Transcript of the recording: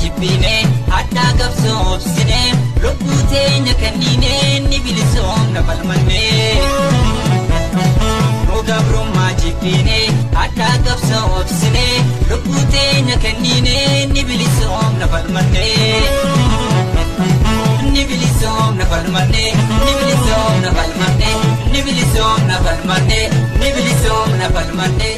jibbine, hadhaa qabsoo obsine, lubbuu teenya kennine, ni bilisoomna falmanne. Nu gabrummaa jibbine, hadhaa qabsoo obsine, lubbuu teenya kennine, ni bilisoomna falmanne. Ni bilisoomna falmanne, ni bilisoomna falmanne, ni bilisoomna falmanne, ni bilisoomna falmanne.